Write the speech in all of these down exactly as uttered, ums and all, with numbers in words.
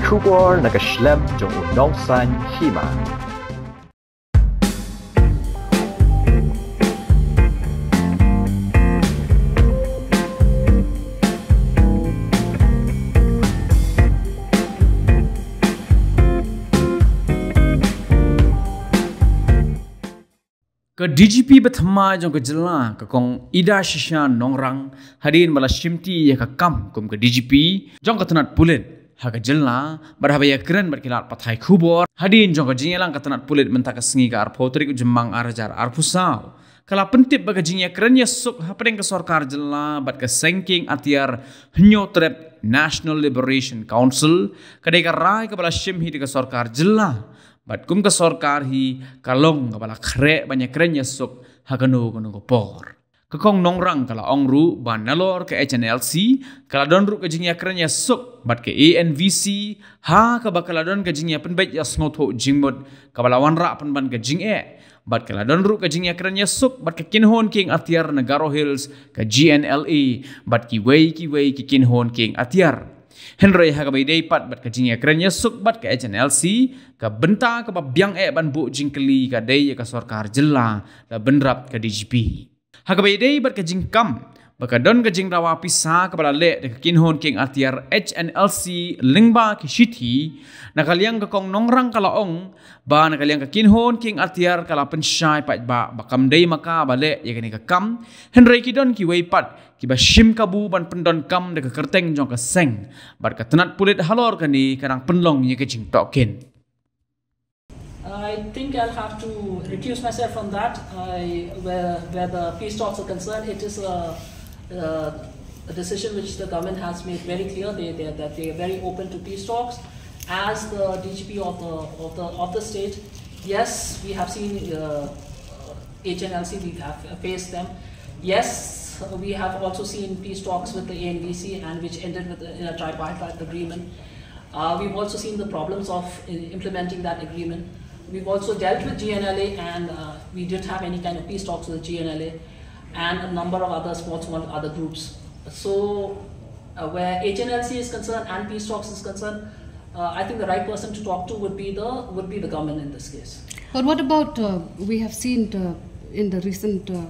Khubor na ka shlem jong u nongsan hima. Ka D G P ba thymmai jong ka jylla, ka Kong Idashisha Nongrang, hadien ba la shimti ïa ka kam kum ka D G P jong ka tnat pulit ha ka jylla, bad haba ïakren bad ki lad pathai khubor hadien jong ka jingïalang ka tnat pulit mynta ka sngi ka arphew tarik u Jymmang ar hajar arphew saw, ka la pyntip ba ka jingïakren ïasuk hapdeng ka sorkar jylla bad ka seng kieng atiar Hynñiewtrep National Liberation Council ka dei ka rai kaba la shim hi da ka sorkar jylla. Bad kum ka sorkar hi ka long kaba la khreh ban ïakren ïasuk ha kano kano ka por. Ka Kong Nongrang ka la ong ruh ba nalor ka H N L C ka la don ruh ka jingïakren ïasuk bad ka A N V C, ha kaba ka la don ka jingïapynbeit ïasngewthuh jingmut kaba la wanrah pynban ka jingeh. Bad ka la don ruh ka jingïakren ïasuk bad ka kynhun kieng atiar na Garo Hills, ka G N L A, bad kiwei kiwei ki kynhun kieng atiar. Hynrei ha kaba ïadei pat bad ka jingïakren ïasuk bad ka H N L C, ka bynta kaba biang eh ban buh jingkylli ka dei ïa ka sorkar jylla, la bynrap ka D G P. Ha kaba ïadei bad ka jingkam ba ka don ka jingdawa pisa kaba la leh da ka kynhun kieng atiar H N L C lyngba ki shithi, na ka liang ka Kong Nongrang ka la ong ba na ka liang ka kynhun kieng atiar ka la pynshai paidbah ba kam dei ma ka ba leh ïa kane ka kam, hynrei ki don kiwei pat kiba shim kabu ban pyndonkam da ka kyrteng jong ka seng, bad ka tnat pulit halor kane ka dang pynlong ïa ka jingtohkit. I think I'll have to recuse myself from that. I, where, where the peace talks are concerned, it is a, a, a decision which the government has made very clear. They, they, that they are very open to peace talks. As the D G P of the of the of the state, yes, we have seen uh, H N L C. We have faced them. Yes, we have also seen peace talks with the A N V C, and which ended with a, in a tripartite agreement. Uh, we've also seen the problems of i- implementing that agreement. We've also dealt with G N L A, and uh, we didn't have any kind of peace talks with G N L A and a number of other small, small other groups. So, uh, where H N L C is concerned and peace talks is concerned, uh, I think the right person to talk to would be the would be the government in this case. But what about uh, we have seen uh, in the recent uh,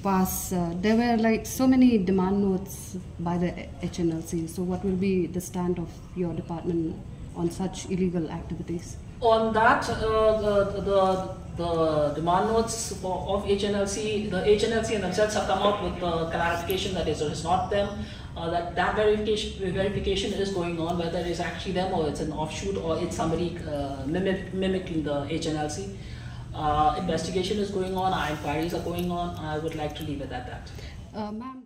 past, uh, there were like so many demand notes by the H N L C. So, what will be the stand of your department on such illegal activities? On that, uh, the, the the demand notes for, of H N L C, the H N L C themselves have come out with the clarification that is, it's not them. Uh, that that verification verification is going on, whether it's actually them or it's an offshoot or it's somebody uh, mimic, mimicking the H N L C. Uh, investigation is going on, our inquiries are going on. I would like to leave it at that. Uh, ma'am,